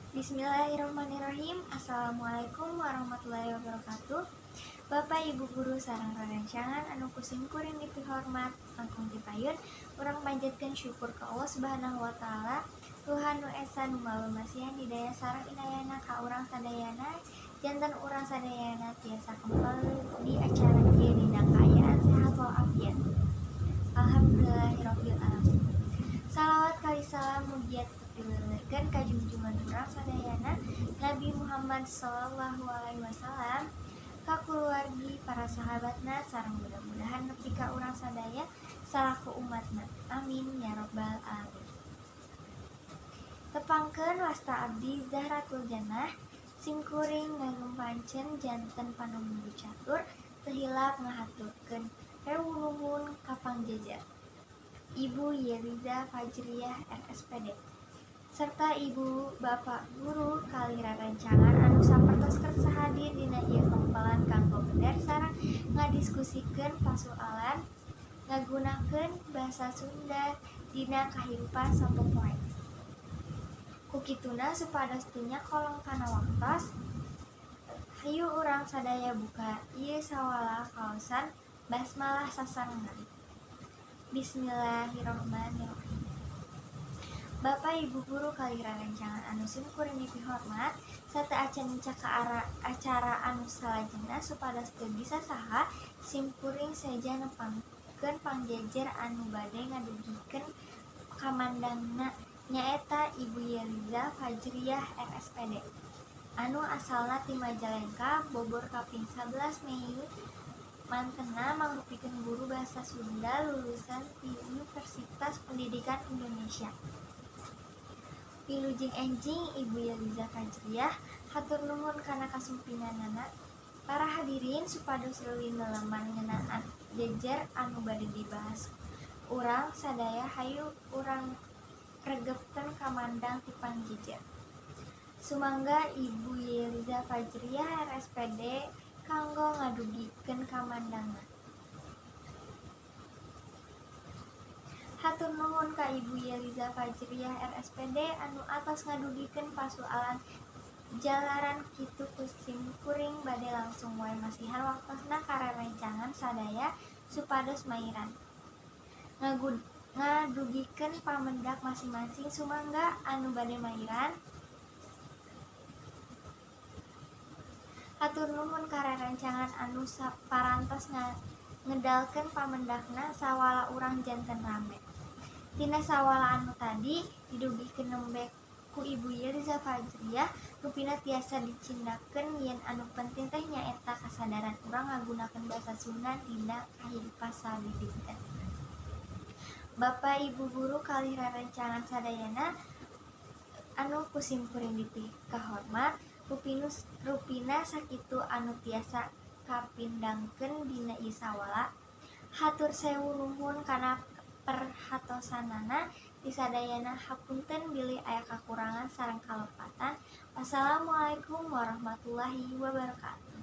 Bismillahirrahmanirrahim. Assalamualaikum warahmatullahi wabarakatuh. Bapak Ibu guru sareng rerencangan anu ku simkuring dipihormat, langkung tipayun urang panjatkeun syukur ka Allah Subhanahu wa taala, Tuhan nu Esa, nu masihan hidayah sareng inayahna ka urang sadayana, janten urang sadayana tiasa kempel di acara ieu dina kaayaan sehat walafiat. Alhamdulillahirabbil alamin. Salawat kalih salam mugia dileuleurkeun ka junjungan urang sadayana, Nabi Muhammad sallallahu alaihi wasallam, ka kulawargi, para sahabatna, sareng mudah-mudahan nepi ka urang sadaya salaku umatna. Amin ya rabbal alamin. Tepangkeun, wasta abdi Zahratul Jannah, simkuring ngagem pancen janten panumbu catur. Teu hilap ngahaturkeun rewu nuhun ka pangjejer, Ibu Yeliza Fajriyah R.S.Pd., serta Ibu Bapak guru kalih rerencangan anu sapertos kersa hadir dina ieu kempelan kanggo meder sareng ngadiskusikeun pasualan ngagunakeun basa Sunda dina kahirupan sapopoe. Ku kituna, supados teu nyakolong kana waktos, hayu urang sadaya buka ieu sawala kaosan basmalah sasarengan. Bismillahirrahmanirrahim. Bapak Ibu guru kalih rerencangan anu simkuring dipihormat, sateuacan nincak ka acara anu salajengna, supados teu disasaha, simkuring seja nepangkeun pangjejer anu bade ngadugikeun kamandangna, nyaeta Ibu Yeliza Fajriyah R.S.Pd., anu asalna ti Majalengka, Bogor, kaping 11 Mei, mantenna mangrupikeun guru basa Sunda lulusan ti Universitas Pendidikan Indonesia. Wilujeng enjing, Ibu Yeliza Fajriyah, hatur nuhun kana kasumpinganana. Para hadirin, supados leuwih neleman ngeunaan jejer anu bade dibahas urang sadaya, hayu urang regepkeun kamandang ti pangjejer. Sumangga, Ibu Yeliza Fajriyah R.S.Pd., kanggo ngadugikeun kamandangna. Hatur nuhun ka Ibu Yeliza Fajriyah R.S.Pd. anu atos ngadugikeun pasualan. Jalaran kitu, ku simkuring bade langsung wae masihan waktosna ka rerencangan sadaya supados mairan ngadugikeun pamendak masing-masing. Sumangga anu bade mairan. Hatur nuhun ka rerencangan anu parantos ngedalkeun pamendakna, sawala urang janten rame. Tina sawala anu tadi didugikeun nembe ku Ibu Yeliza Fajriyah, rupina tiasa dicindakkeun yen anu penting teh nyaeta kasadaran urang ngagunakeun basa Sunda dina kahirupan sadidinten. Bapak Ibu guru kalih rerencangan sadayana anu ku simkuring dipikahormat, rupina sakitu anu tiasa kapindangkeun dina ieu sawala. Hatur sewu nuhun kana perhatosanana ti sadayana. Hapunten bilih aya kakurangan sareng kalepatan. Wassalamualaikum warahmatullahi wabarakatuh.